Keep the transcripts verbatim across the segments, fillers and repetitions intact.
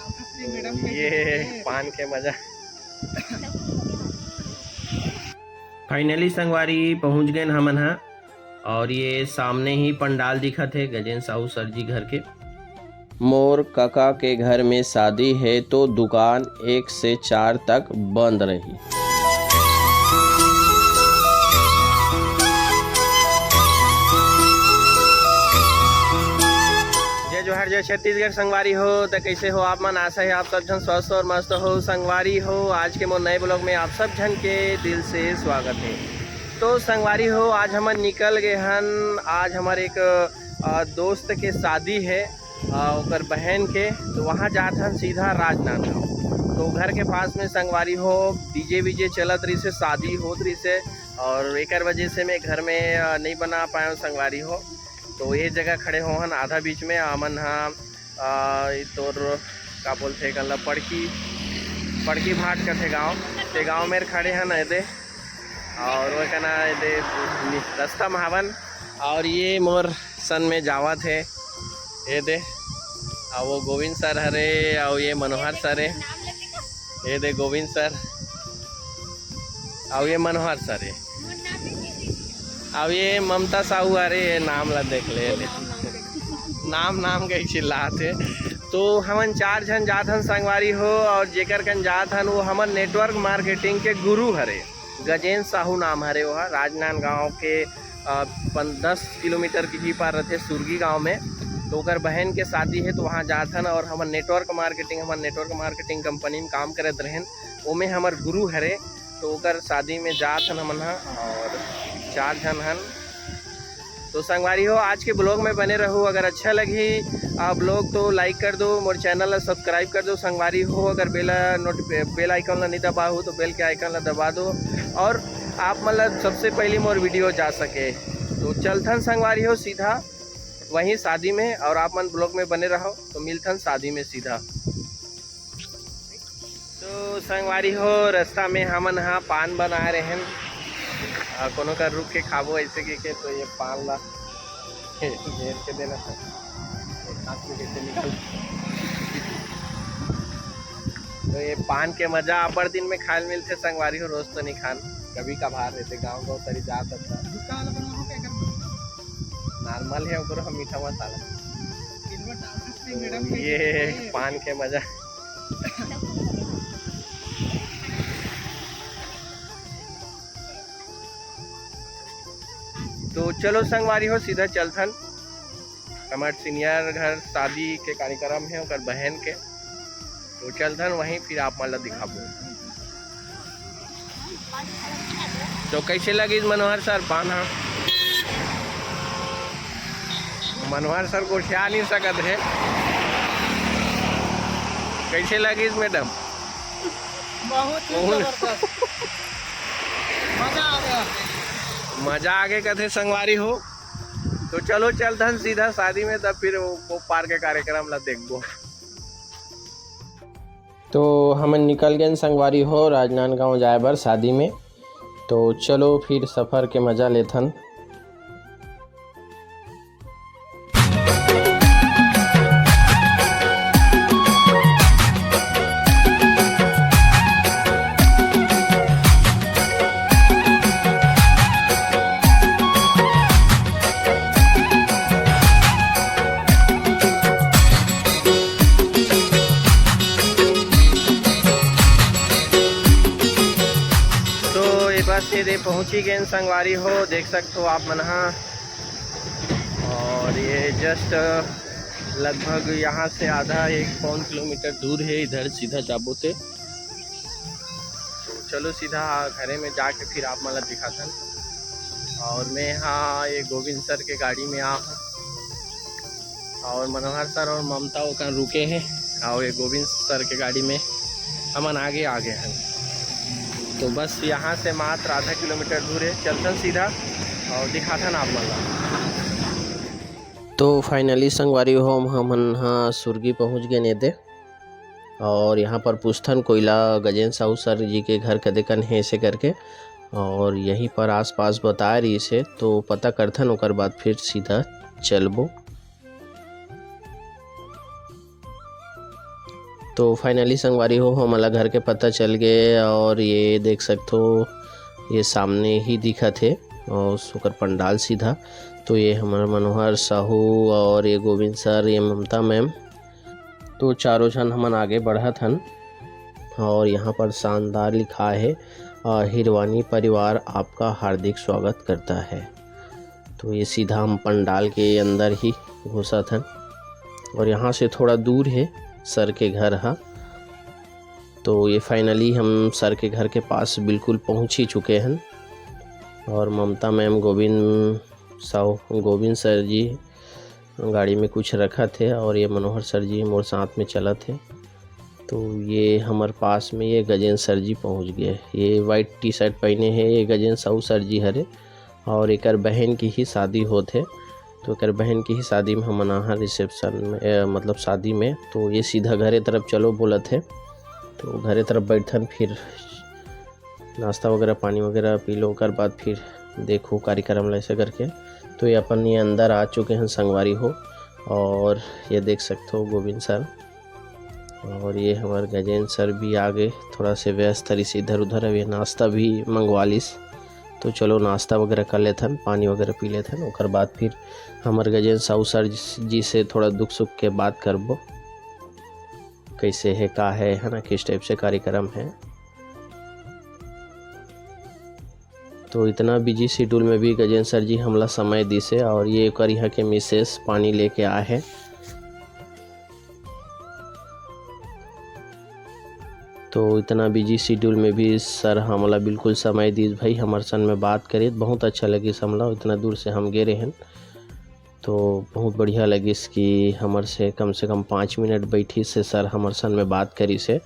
ये पान के मजा। फाइनली संगवारी पहुंच गए हमन हा, और ये सामने ही पंडाल दिखत हे गजेंद्र साहू सर जी घर के। मोर कका के घर में शादी है तो दुकान एक से चार तक बंद रही। जय जोहार, जय छत्तीसगढ़ संगवारी हो। त कैसे हो आप मन? आशा है आप सब झन स्वस्थ और मस्त हो। संगवारी हो, आज के मोर नए ब्लॉग में आप सब झन के दिल से स्वागत है। तो संगवारी हो, आज हमन निकल गए हन। आज हमारे एक अ, दोस्त के शादी है, अ, ओकर बहन के, तो वहाँ जात हन सीधा राजनांदगांव। तो घर के पास में संगवारी हो डीजे वीजे चलत रहिसे, शादी होत रहिसे, और एकर वजह से मैं घर में अ, नहीं बना पाए हूँ संगवारी हो। तो ये जगह खड़े हो हन आधा बीच में, आमन हा अ, ई तोर का बोलथे एकन ला, पड़की, पड़की भाट कथे गाँव। ते गाँव मेर खड़े हन एदे, और वो कना एदे नि-, रास्ता में हावन। और ये मोर सन में जावत हे एदे, और वो गोविंद सर हरे, और ये मनोहर सर हे, एदे गोविंद सर, और ये मनोहर सर हे। अब ये ममता साहू, अरे ये नाम ला देख ले, नाम नाम के चिल्लात हे। तो हमन चार झन जात हन संगवारी हो, और जेकर कन जात हन वो हमर नेटवर्क मार्केटिंग के गुरु हरे, गजेंद्र साहू नाम हरे, वो ह राजनांदगांव के अ, पन-, दस किलोमीटर के ही पार रहते सुरगी गांव में। तो ओकर बहन के शादी है तो वहाँ जात हन, और हमर नेटवर्क मार्केटिंग, हमर नेटवर्क मार्केटिंग कंपनी में काम करत रहेन, ओमे हमर गुरु हरे। तो ओकर शादी में जात हन हमन ह, और चार झन हन। तो संगवारी हो, आज के ब्लॉग में बने रहू। अगर अच्छा लगी आ ब्लॉग तो लाइक कर दो, मोर चैनल ला सब्सक्राइब कर दो संगवारी हो। अगर बेल नोट-, बेल आइकन ला नहीं दबाहू तो बेल के आइकन ला दबा दो, और आप मन ला सबसे पहली मोर वीडियो जा सके। तो चलथन संगवारी हो सीधा वहीं शादी में, और आप मन ब्लॉग में बने रहो। तो मिलथन शादी में सीधा। तो संगवारी हो, रास्ता में हमन हा पान बना रहे हैं, आ, कोनो कर रुक के खाबो ऐसे के, के तो ये पान ला घेर के देना था, हाथ में कैसे निकाल। तो ये पान के मजा अब्बड़ दिन में खाए मिलथे संगवारी हो, रोज तो नहीं खान, कभी कभार रहते गाँव गाँव तरी जात था। नॉर्मल है ओकरो हम मीठा मसाला। तो ये पान के मजा। तो चलो संगवारी हो, सीधा चलथन। हमार सीनियर घर शादी के कार्यक्रम है, ओकर बहन के। तो चलथन वहीं, फिर आप मन ला दिखाबो। तो कैसे लगिस मनोहर सर पान हा? मनोहर सर गोठिया नहीं सकत है। कैसे लगिस मैडम? बहुत ही बहुत। जबरदस्त। मजा आ गया। मजा आगे कथे संगवारी हो। तो चलो चलथन सीधा शादी में, तब फिर वो, वो पार के कार्यक्रम ला देखबो। तो हमन निकल गए संगवारी हो राजनांदगांव जाए बर शादी में। तो चलो फिर सफर के मजा लेथन। तो ये बस ये दे पहुंची गए संगवारी हो, देख सकते हो आप मन हा। और ये जस्ट लगभग यहाँ से आधा एक पौन किलोमीटर दूर है, इधर सीधा जाबो ते। तो चलो सीधा घरे में जाके फिर आप मन ला दिखाथन। और मैं हाँ ये गोविंद सर के गाड़ी में आ हूँ, और मनोहर सर और ममता ओकर रुके हैं, और ये गोविंद सर के गाड़ी में हमन आगे आगे हैं। तो बस यहाँ से मात्र आधा किलोमीटर दूर है, चलथन सीधा और दिखाथन आप मन ला। तो फाइनली संगवारी हो, हम हमन हा सुरगी पहुँच गए नेदे। और यहाँ पर पूछथन कोइला गजेंद्र साहू सर जी के घर कदे कन हे ऐसे करके। और यहीं पर आसपास बता रही से, तो पता करथन, ओकर बाद फिर सीधा चलबो। तो finally संगवारी हो, हमला घर के पता चल गए और ये देख सकथो, ये सामने ही दिखत हे और ओकर पंडाल सीधा। तो ये हमर मनोहर साहू और ये गोविंद सर, ये ममता मैम, तो चारों झन हमन आगे बढ़त हन। और यहाँ पर शानदार लिखा है, अ, "हिरवानी परिवार आपका हार्दिक स्वागत करता है।" तो ये सीधा हम पंडाल के अंदर ही घुसत हन और यहाँ से थोड़ा दूर है सर के घर हा। तो ये finally हम सर के घर के पास बिल्कुल पहुँच ही चुके हन और ममता मैम, गोविंद साहू, गोविंद सर जी गाड़ी में कुछ रखत हे और ये मनोहर सर जी मोर साथ में चलत हे। तो ये हमर पास में ये गजेंद्र सर जी पहुँच गए। ये white T-shirt पहने हे, ये गजेंद्र साहू सर जी हरे और एकर बहन की ही शादी होत हे। तो एकर बहन की ही शादी में हमन आहा reception में, ए, मतलब शादी में। तो ये सीधा घरे तरफ चलो बोलत हे। तो घरे तरफ बैठन, फिर नाश्ता वगैरह, पानी वगैरह पी लो, ओकर बाद फिर देखो कार्यक्रम ला, ऐसे करके। तो ये अपन ये अंदर आ चुके हैं संगवारी हो, और ये देख सकते हो गोविंद सर और ये हमारे गजेंद्र सर भी आ गए, थोड़ा से व्यस्त रहिस इधर उधर। अब ये नाश्ता भी मंगवा लिस, तो चलो नाश्ता वगैरह कर लेथन, पानी वगैरह पी लेथन, ओकर बाद फिर हमर गजेंद्र साहू सर जी से थोड़ा दुख सुख के बात करबो, कैसे है, का है, है ना, किस टाइप से कार्यक्रम है। तो इतना busy schedule में भी गजेंद्र सर जी हमला समय दिसे और ये ओकर यहाँ के मिसेस पानी लेके आए हैं। तो इतना busy schedule में भी सर हमला बिल्कुल समय दिस भाई, हमर सन में बात करे, बहुत अच्छा लगिस हमला। इतना दूर से हम गे रहेन, तो बहुत बढ़िया लगिस कि हमर से कम से कम पाँच मिनट बैठिस हे सर, हमर सन में बात करिस हे,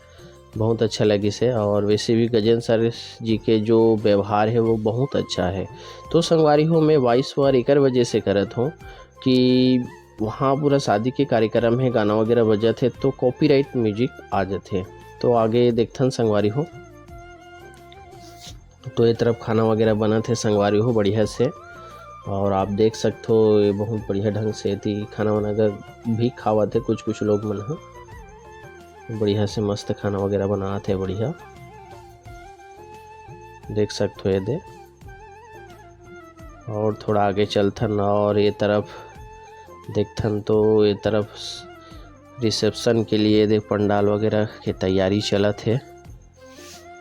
बहुत अच्छा लगिस हे। और वैसे भी गजेंद्र सर जी के जो व्यवहार है वो बहुत अच्छा है। तो संगवारी हो, मैं voice over एकर वजह से करत हूँ कि वहाँ पूरा शादी के कार्यक्रम है, गाना वगैरह बजत है तो copyright music आ जाते हैं। तो आगे देखथन संगवारी हो। तो ये तरफ खाना वगैरह बनत है संगवारी हो बढ़िया से, और आप देख सकते हो ये बहुत बढ़िया ढंग से एती खाना वाना का भी खावत है कुछ कुछ लोग मन ह। बढ़िया से मस्त खाना वगैरह बनात है, बढ़िया देख सकते हो ये दे। और थोड़ा आगे चलथन और ये तरफ देखथन तो ये तरफ reception के लिए देख पंडाल वगैरह के तैयारी चलत है,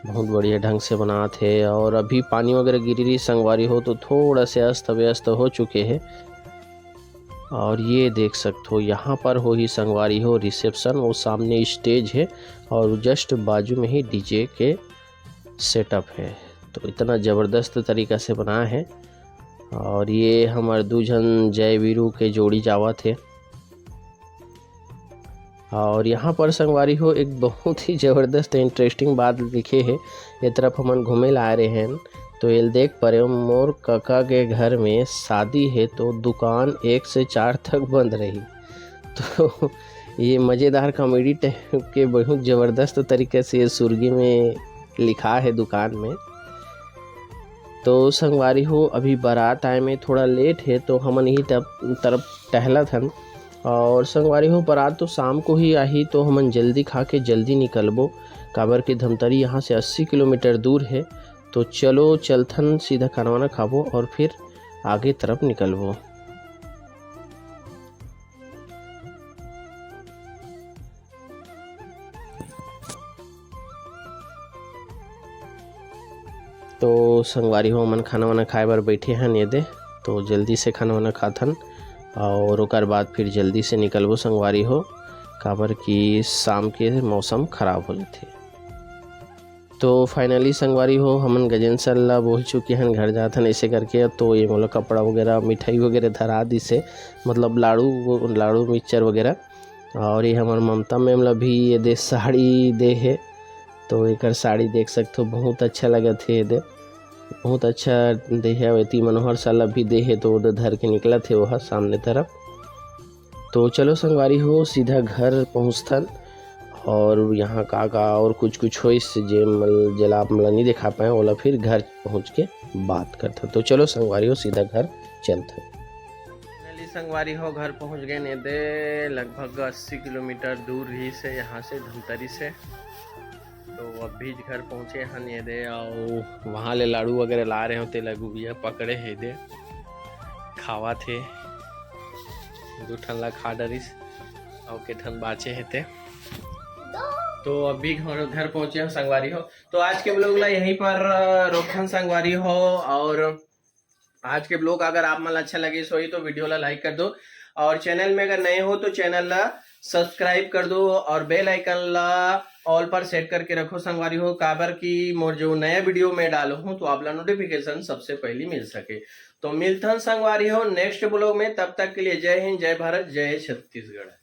बहुत बढ़िया ढंग से बनात है। और अभी पानी वगैरह गिरी रही संगवारी हो तो थोड़ा से अस्त व्यस्त हो चुके हैं। और ये देख सकते हो यहाँ पर हो ही संगवारी हो reception, वो सामने stage है और just बाजू में ही DJ के setup है। तो इतना ज़बरदस्त तरीका से बनाया है। और ये हमारे दू झन जय वीरू के जोड़ी जावत है। और यहाँ पर संगवारी हो एक बहुत ही ज़बरदस्त interesting बात लिखे है। ये तरफ हमन घूमे ला आ रहे हैं तो ये देख पा रहे हो मोर कका के घर में शादी है तो दुकान एक से चार तक बंद रही। तो ये मज़ेदार comedy type के बहुत ज़बरदस्त तरीके से ये सुर्गी में लिखा है दुकान में। तो संगवारी हो अभी बारात आए में थोड़ा लेट है तो हमन यही तरफ टहलत हन। और संगवारी हो बारात तो शाम को ही आही तो हमन जल्दी खा के जल्दी निकलबो, काबर के धमतरी यहाँ से अस्सी किलोमीटर दूर है। तो चलो चलथन सीधा खाना वाना खाबो और फिर आगे तरफ निकलबो। तो संगवारी हो हमन खाना वाना खाए बर बैठे हन ये दे। तो जल्दी से खाना वाना खाथन और ओकर बाद फिर जल्दी से निकलबो संगवारी हो, काबर कि शाम के मौसम खराब हो जाथे। तो finally संगवारी हो हमन गजेंद्र सर ला बोल चुके हन घर जाथन ऐसे करके। तो ये मोला कपड़ा वगैरह मिठाई वगैरह धरा दिस हे, मतलब लाड़ू लाड़ू मिक्सचर वगैरह। और ये हमर ममता मैम ला भी ये दे साड़ी दे हे। तो एकर साड़ी देख सकते हो बहुत अच्छा लगत हे ये दे, बहुत अच्छा दे हे। एती मनोहर सर ला भी दे हे तो वो दे धर के निकलत हे वो सामने तरफ। तो चलो संगवारी हो सीधा घर पहुँचथन और यहाँ का का और कुछ कुछ होइस जे मल- जेला आप मला नहीं दिखा पाए ओला फिर घर पहुँच के बात करथन। तो चलो संगवारी हो सीधा घर चलथन। संगवारी हो, घर पहुंच गए ने दे, लगभग अस्सी किलोमीटर दूर रहिस हे यहाँ से, धमतरी से। तो अभी घर पहुंचे हन ये दे, अउ वहाँ ले लाड़ू वगैरह ला रहे हो, ते लगू भैया पकड़े हे दे, खावा थे, दू ठन ला खा डरिस, अउ के ठन बाचे हे ते। तो अभी घर, घर पहुंचे हो संगवारी हो। तो आज के ब्लॉग ला यहीं पर, अ, रोकथन संगवारी हो। और आज के ब्लॉग अगर आप मन ला अच्छा लगे होही तो वीडियो ला लाइक कर दो, और चैनल में अगर नए हो तो चैनल ला सब्सक्राइब कर दो, और बेल आइकन ला ऑल पर सेट करके रखो संगवारी हो, काबर कि मोर जो नया वीडियो मैं डालहूँ तो आप ला नोटिफिकेशन सबसे पहली मिल सके। तो मिलथन संगवारी हो नेक्स्ट ब्लॉग में, तब तक के लिए जय हिंद, जय भारत, जय छत्तीसगढ़।